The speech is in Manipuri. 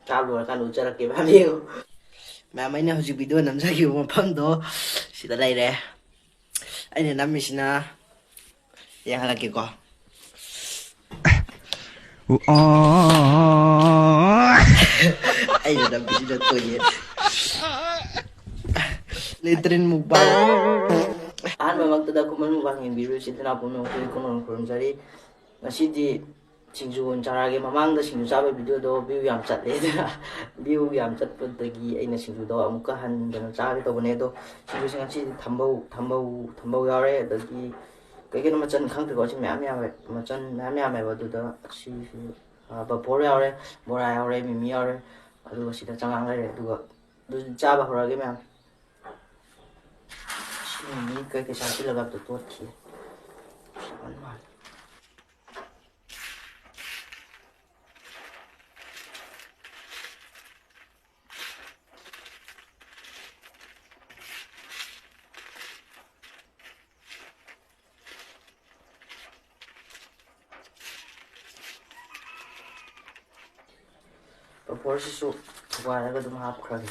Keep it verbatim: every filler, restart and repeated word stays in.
ꯆꯥꯕ ꯂꯣꯏꯔꯀꯥꯟꯗ ꯎꯠꯆꯔꯛꯀꯦ, ꯃꯌꯥꯝ ꯌꯦꯡꯉꯨ꯫ ꯃꯌꯥꯝ, ꯑꯩꯅ ꯍꯧꯖꯤꯛ ꯚꯤꯗꯤꯑꯣ ꯅꯝꯖꯈꯤꯕ ꯃꯐꯝꯗꯣ ꯁꯤꯗ ꯂꯩꯔꯦ꯫ ꯑꯩꯅ ꯅꯝꯃꯤꯁꯤꯅ, ꯌꯦꯡꯍꯜꯂꯛꯀꯦꯀꯣ꯫ ꯑꯩꯅ ꯅꯝꯃꯤꯁꯤꯅ toilet꯫ Latrine mukbang꯫ ꯑꯍꯥꯟꯕꯃꯛꯇꯗ ꯈꯨꯃꯟ mukbang ꯌꯦꯡꯕꯤꯔꯤꯕ ꯏꯆꯤꯟ ꯏꯅꯥꯎ ꯄꯨꯝꯅꯃꯛꯄꯨ ꯏꯈꯨꯝ ꯃꯅꯨꯡ ꯈꯨꯔꯨꯝꯖꯔꯤ꯫ ꯉꯁꯤꯗꯤ ꯁꯤꯡꯖꯨ ꯑꯣꯏꯅ ꯆꯥꯔꯒꯦ꯫ ꯃꯃꯥꯡꯗ ꯁꯤꯡꯖꯨ ꯆꯥꯕꯒꯤ ꯚꯤꯗꯤꯑꯣꯗꯣ view ꯌꯥꯝ ꯆꯠꯂꯦ꯫ ꯑꯗꯨꯅ view ꯌꯥꯝ ꯆꯠꯄꯗꯒꯤ ꯑꯩꯅ ꯁꯤꯡꯖꯨꯗꯣ ꯑꯃꯨꯛꯀ ꯍꯟꯗꯅ ꯆꯥꯒꯦ ꯇꯧꯕꯅꯦ꯫ ꯑꯗꯣ ꯁꯤꯡꯖꯨꯁꯦ ꯉꯁꯤꯗꯤ ꯊꯝꯕꯧ, ꯊꯝꯕꯧ, ꯊꯝꯕꯧ ꯌꯥꯎꯔꯦ, ꯑꯗꯒꯤ ꯀꯩ ꯀꯩꯅꯣ ꯃꯆꯜ ꯈꯪꯗ꯭ꯔꯦꯀꯣ꯫ ꯁꯤ ꯃꯌꯥꯝ ꯌꯥꯝꯃꯦ, ꯃꯆꯜ ꯃꯌꯥꯝ ꯌꯥꯝꯃꯦꯕ꯫ ꯑꯗꯨꯗ ꯁꯤꯁꯨ, ꯑ, ꯄꯥꯐꯣꯔ ꯌꯥꯎꯔꯦ, ꯕꯣꯔꯥ ꯌꯥꯎꯔꯦ, ꯃꯤꯃꯤ ꯌꯥꯎꯔꯦ, ꯑꯗꯨꯒ ꯁꯤꯗ ꯆꯉꯥꯡ ꯂꯩꯔꯦ꯫ ꯑꯗꯨꯒ ꯑꯗꯨꯗꯤ ꯆꯥꯕ ꯍꯧꯔꯛꯑꯒꯦ, ꯃꯌꯥꯝ꯫ ꯁꯤ ꯃꯤꯃꯤ ꯀꯩ ꯀꯩ ꯍꯥꯞꯆꯤꯜꯂꯒ ꯑꯝꯇ ꯇꯣꯠꯈꯤꯒꯦ꯫ ꯁꯥꯃꯟ ꯃꯥꯜꯂꯦ꯫ ꯄꯥꯐꯣꯔꯁꯤꯁꯨ ꯊꯨꯒꯥꯏꯔꯒ ꯑꯗꯨꯝ ꯍꯥꯞꯈ꯭ꯔꯒꯦ꯫